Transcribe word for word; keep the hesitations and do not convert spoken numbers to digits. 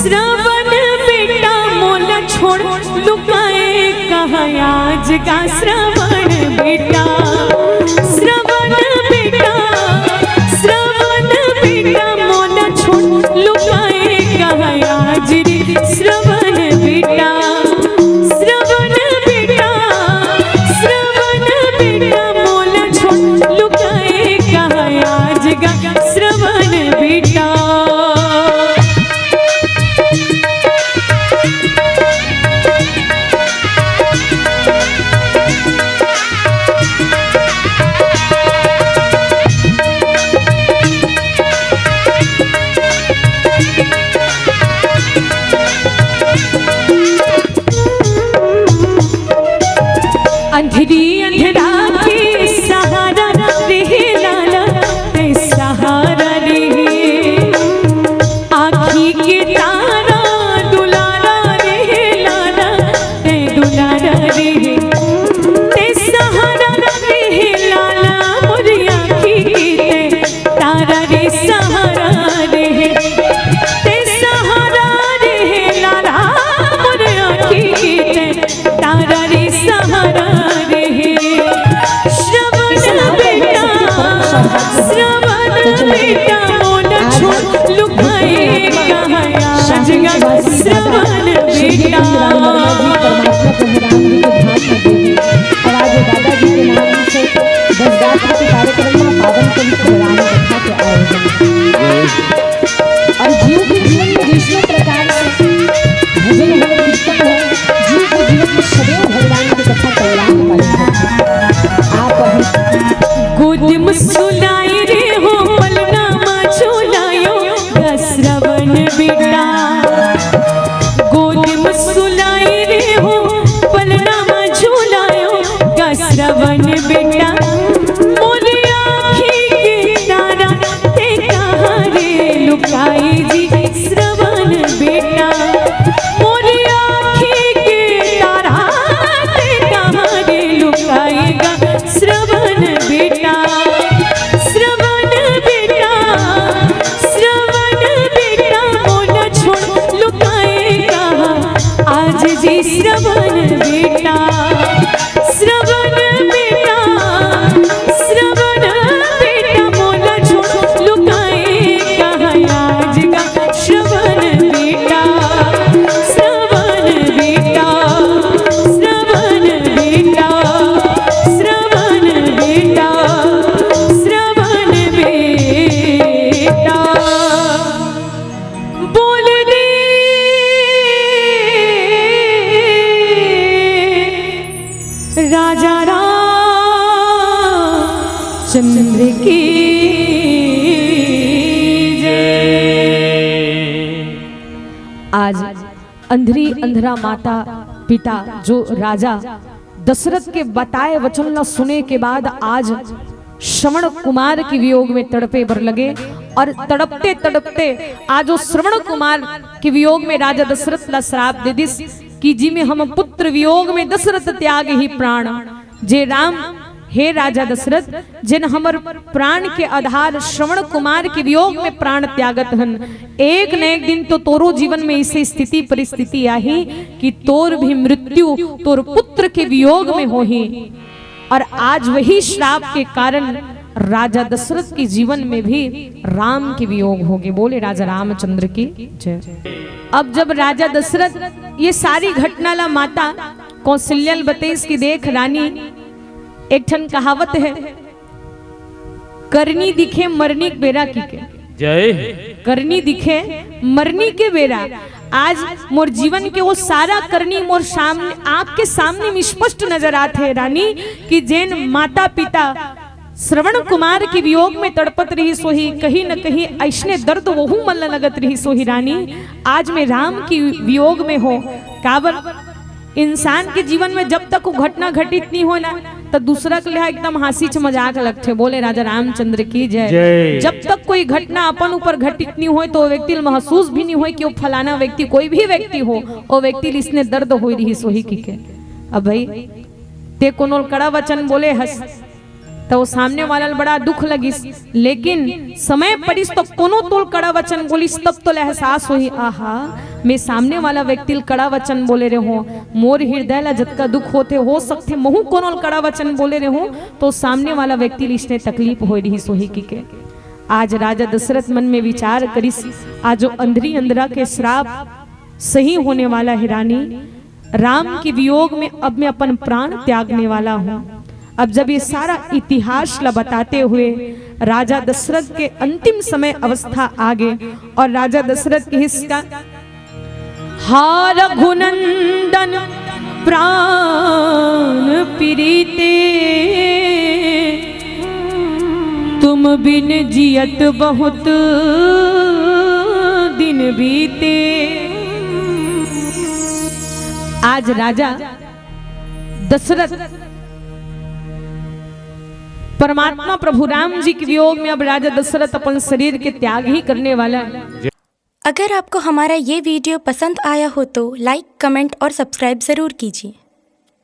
श्रवण बेटा मोला छोड़ लुकाए कहाँ आज गा श्रवण बेटा। श्रवण बेटा, श्रवण बेटा मोला छोड़ लुकाए कहाँ आज रे श्रवण बेटा। श्रवण बेटा, श्रवण बेटा मोला छोड़ लुकाए कहाँ आज गा श्रवण बेटा। अंधरी अंधरा के सहारा रे लाला, ते सहारा रे। आँखी के तारा दुलारा रे लाला, ते दुलारा रे। ते सहारा रे लाला, मोर आँखी के ते तारा रे सहारा रे। ते सहारा रे लाला, मोर आँखी के ते तारा रे सहारा रे। श्रवण बेटा, श्रवण बेटा मोला छोड़ लुकाए कहाँ आज गा श्रवण बेटा। परमात्मा प्रभु राम जी के धाम में देवी और आज दादाजी के नाम से दस रात्र के कार्यक्रम में पावन पवित्र राम कथा के आयोजन। और जीव के जीवन में जिस प्रकार से भजन हो, कीर्तन हो, जीव के जीवन में सदैव भगवान की कथा कल्याण वाली हो। आप गोद में सुलाए रे हो, पलना मा झुलायो गा श्रवण बेटा। गोद में सुलाए रे हो, पलना मा झुलायो गा श्रवण बेटा। मोर आँखी के तारा ते कहाँ रे लुकाई जी श्रवण बेटा। मोर आँखी के तारा ते कहाँ रे लुकाई गा श्रवण बेटा। श्रवण बेटा, श्रवण बेटा मोला छोड़ लुकाए कहाँ आज जी श्रवण बेटा। श्रवण बेटा, श्रवण बेटा मोला छोड़ लुकाए कहाँ आज गा श्रवण बेटा। श्रवण बेटा, श्रवण बेटा, श्रवण बेटा, श्रवण बेटा। बोल दे राजा रामचंद्र की जय। आज अंधरी अंधरा माता पिता जो राजा दशरथ के बताए वचन ला सुने के बाद आज श्रवण कुमार के वियोग में तड़पे बर लगे और तड़पते तड़पते आज वो श्रवण कुमार के वियोग में राजा दशरथ ला श्राप दे दिस कि जी में हम पुत्र वियोग में दशरथ त्याग ही प्राण। जे राम, हे राजा दशरथ, जेन हमर प्राण के आधार श्रवण कुमार के वियोग में प्राण त्यागत हन, एक न एक दिन तो तोरो जीवन में ऐसे स्थिति परिस्थिति आही कि तोर भी मृत्यु तोर पुत्र के वियोग में होही। और आज वही श्राप के कारण राजा दशरथ के जीवन में भी राम के वियोग हो गए। बोले राजा रामचंद्र की जय। अब जब राजा दशरथ ये सारी घटना ला माता कौशल्या ल बतेस कि देख रानी, एक ठन कहावत है, करनी दिखे मरनी के बेरा की के। जय। करनी दिखे मरनी के बेरा। आज मोर जीवन के वो सारा करनी मोर सामने, आँख के सामने में स्पष्ट नजर आत है रानी, कि जेन माता पिता श्रवण कुमार के वियोग में तड़पत रहिस होही, कहीं न कहीं अइसने दर्द वहू मन ल लगत रहिस होही रानी। आज मैं राम के वियोग में हो, काबर इंसान के जीवन में जब तक वो घटना घटित नहीं हो ना, तो दूसरा के लिए एकदम हंसी च मजाक लगथे। बोले राजा रामचंद्र की जय। जय। जब तक कोई घटना अपन ऊपर घटित नहीं होए, तो वो व्यक्ति ल महसूस भी नहीं होए कि वो फलाना व्यक्ति, कोई भी व्यक्ति हो, वो व्यक्ति ल इसने दर्द होई रहिस होही की के। अब भाई, ते कोनो ल कड़ा वचन बोले हस, त वो सामने वाला ल बड़ा दुख लगिस, लेकिन समय परिस तो कोनो तोल कड़ा वचन बोलिस, तब तोल एहसास होही, आहा, मैं सामने वाला व्यक्ति ल कड़ा वचन बोले रेहों, मोर हृदय ला जतका दुख होथे, हो सकथे महू कोनो ल कड़ा वचन बोले रेहों, तो सामने वाला व्यक्ति ल इसने तकलीफ होय रहिस होही कहिके। आज राजा दशरथ मन में विचार करिस, आज वो अंधरी अंधरा के श्राप सही होने वाला हे रानी, राम के वियोग में अब मैं अपन प्राण त्यागने वाला हूँ। अब जब ये सारा इतिहास ला बताते हुए राजा दशरथ के अंतिम समय अवस्था आ गे और राजा दशरथ के हिस्सा, हा रघुनंदन प्राण प्रीते, तुम बिन जियत बहुत दिन बीते। आज राजा दशरथ परमात्मा प्रभु राम जी के वियोग में अब राजा दशरथ अपन शरीर के त्याग ही करने वाला है। अगर आपको हमारा ये वीडियो पसंद आया हो तो लाइक, कमेंट और सब्सक्राइब ज़रूर कीजिए।